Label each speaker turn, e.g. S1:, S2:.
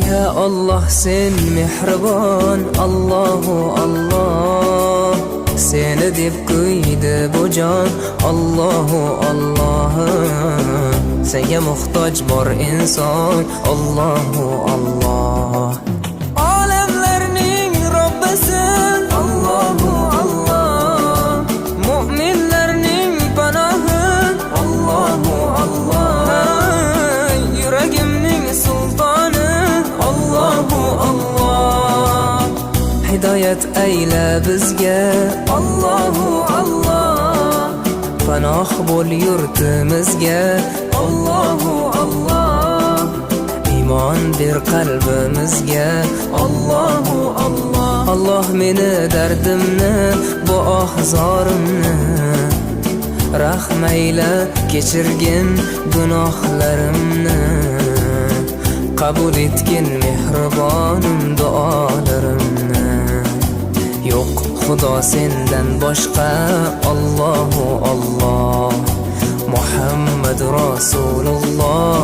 S1: Ya Alloh, sen mehribon, Allohu Alloh. Seni deb kuydi bu jon, Allohu Alloh. Senga muhtoj bor inson, Allohu Alloh. Olamlarning Robbisi, Allohu Alloh. Mu'minlarning panohi, Allohu Alloh. Yuragimning sultoni, Allohu Alloh. Hidoyat ayla bizga, Allohu Alloh. Panoh bo'l yurtimizga, Allohu Alloh. Iymon ber qalbimizga, Allohu Alloh. Alloh, meni dardimni, bu oh zorimni rahm ayla, kechirgin gunohlarimni. Qabul etgin, mehribonim, duolarimni. Yo'q Xudo sendan boshqa, Allohu Alloh. Muhammad Rasululloh.